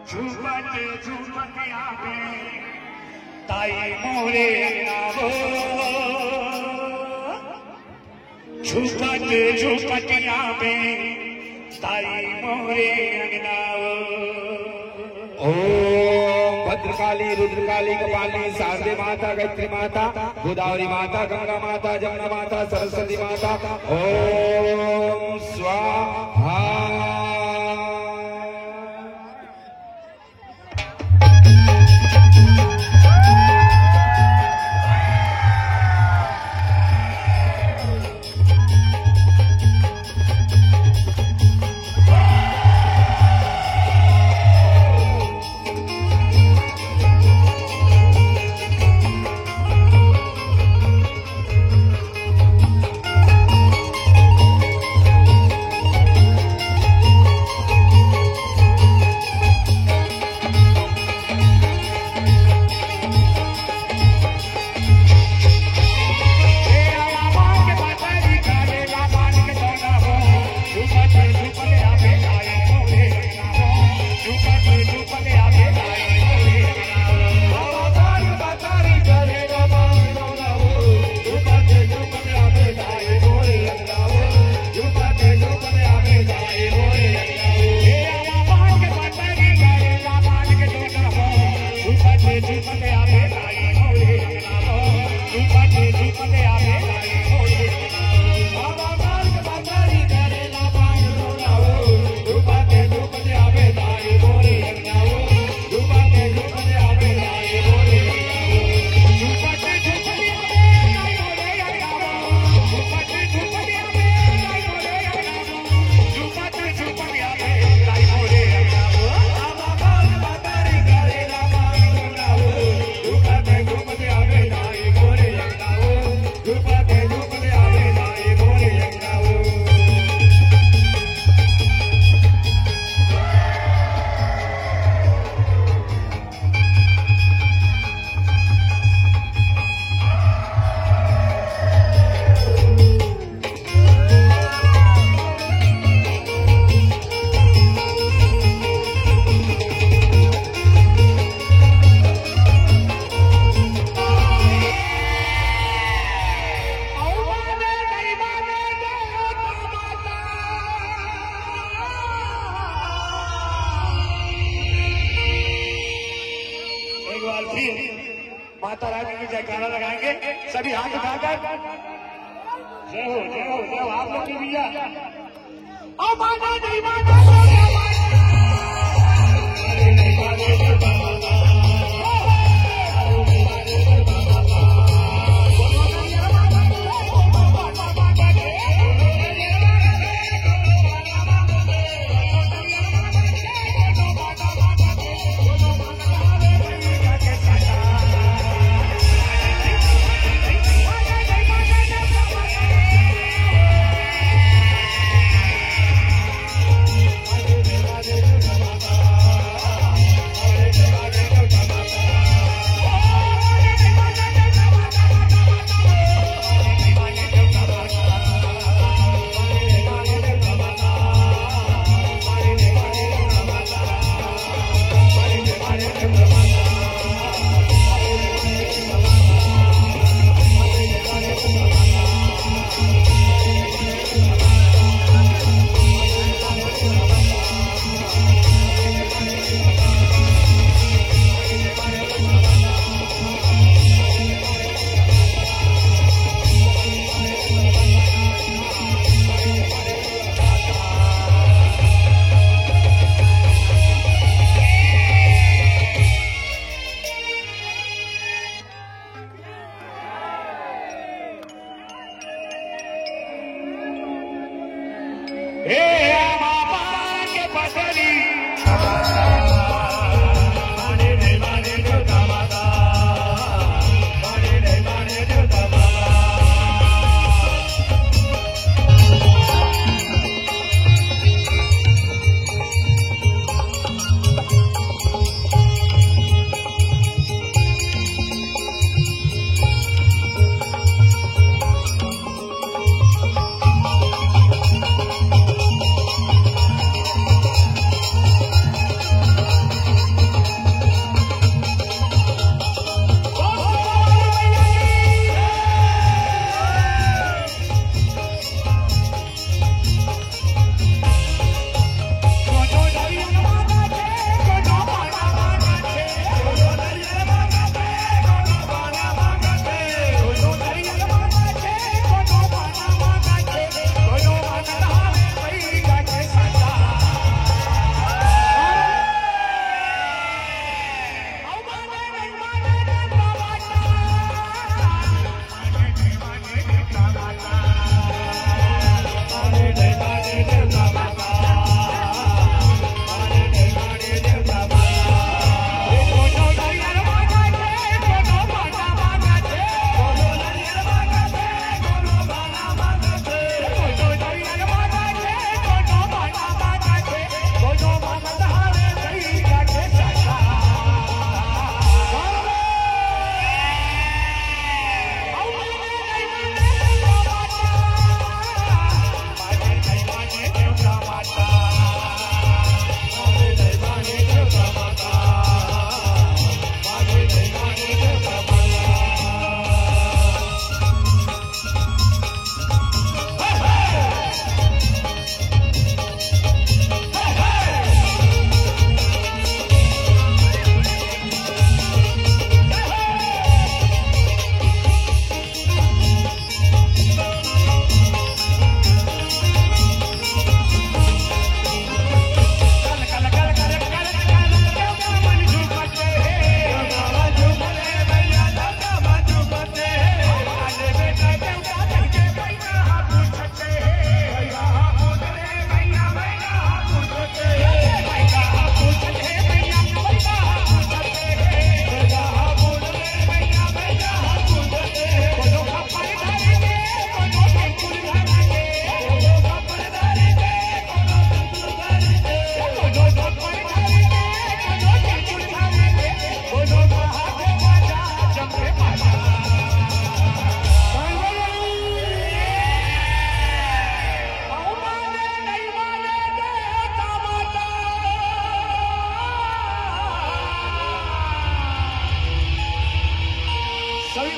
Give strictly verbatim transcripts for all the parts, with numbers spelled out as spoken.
झूमत झूमत आवे ताई मोरे अंगना वो। झूमत झूमत आवे ताई मोरे अंगना वो। ओम भद्रकाली, रुद्रकाली, कपालिनी, शारदे माता, गायत्री माता, गोदावरी माता, गंगा माता, जमुना माता, सरस्वती माता, ओम स्वाहा। एक बार फिर माता रानी की जयकारा लगाएंगे सभी हाथ उठाकर। जय हो, जय हो, जय हो, आप लोग की भी जय। और माता नहीं माता तो क्या माता?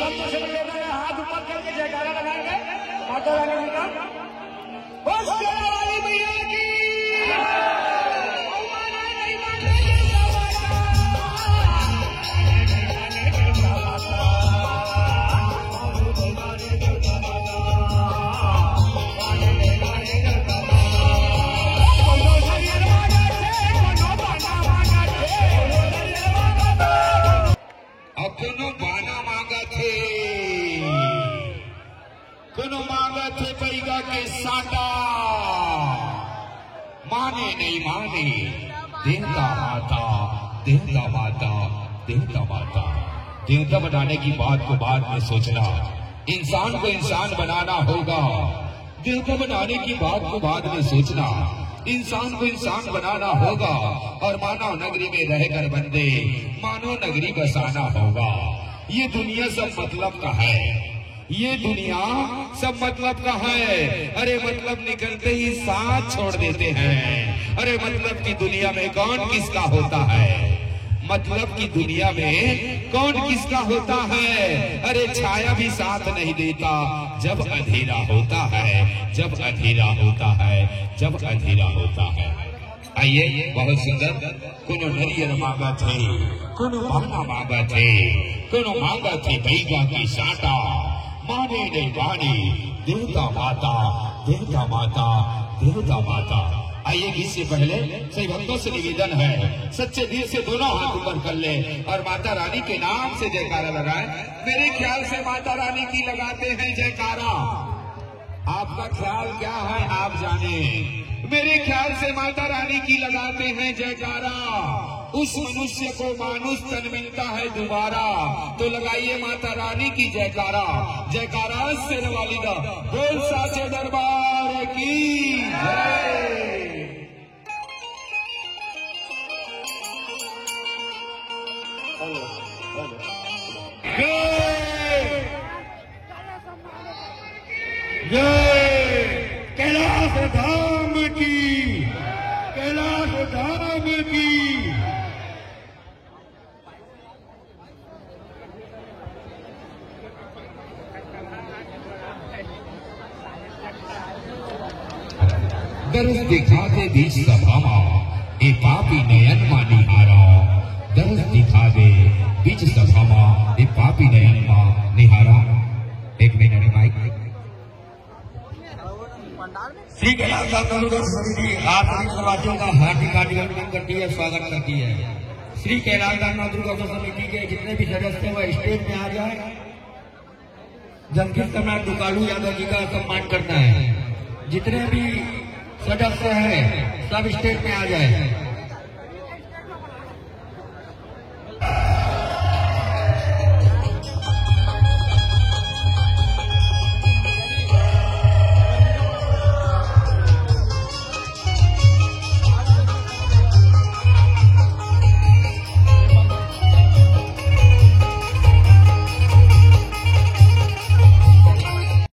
सबसे पहले अपना हाथ ऊपर करके जयकारा लगाएंगे माता रानी जी का। बस शेरा वाली मैया की। अब कोनो बाना मांगत हे, कोनो मांगत हे बैगा के साटा। माने नहीं माने, देवता माता, देवता माता, देवता माता। देवता बनाने की बात को बाद में सोचना, इंसान को इंसान बनाना होगा। देवता बनाने की बात को बाद में सोचना, इंसान को इंसान बनाना होगा और मानव नगरी में रहकर बंदे मानव नगरी बसाना होगा। ये दुनिया सब मतलब का है, ये दुनिया सब मतलब का है। अरे मतलब निकलते ही साथ छोड़ देते हैं। अरे मतलब की दुनिया में कौन किसका होता है? मतलब की दुनिया में कौन किसका होता है? अरे छाया भी साथ नहीं देता जब अंधेरा होता है, जब अंधेरा होता है, जब अंधेरा होता है। आइए, बहुत सुंदर। कोनो नरियर मांगत हे, कोनो बाना मांगत हे, कोनो मांगत हे बैगा की साटा। माने नहीं माने, देवता माता, देवता माता, देवता माता। आइए, इससे पहले सभी भक्तों से निवेदन है, सच्चे दिल से दोनों हाथ ऊपर कर ले और माता रानी के नाम से जयकारा लगाएं। मेरे ख्याल से माता रानी की लगाते हैं जयकारा। आपका ख्याल क्या है, आप जाने। मेरे ख्याल से माता रानी की लगाते हैं जयकारा। उस मनुष्य को मानुष तन मिलता है दोबारा, तो लगाइए माता रानी की जयकारा। जयकारा शेर वाली का। बोल साचे दरबार की जय। जय। जय कैलाश धाम की, कैलाश धाम की। दर्श दिखा दे बीच सभा मा, ए पापी नयन मा निहारा। दर्श दिखा दे बीच सभा मा, ए पापी नयन मा निहारा। एक मिनट माइक। श्री कैलाश धाम नवदुर्गोत्सव समिति आप सभी नवरात्रों का हार्दिक हार्दिक अभिनंदन करती है, स्वागत करती है। श्री कैलाश धाम नवदुर्गोत्सव समिति के जितने भी सदस्य हैं, वह स्टेज में आ जाए। जंगीर सम्राट दुकालू यादव जी का सम्मान करना है। जितने भी सदस्य हैं, सब स्टेज में आ जाए।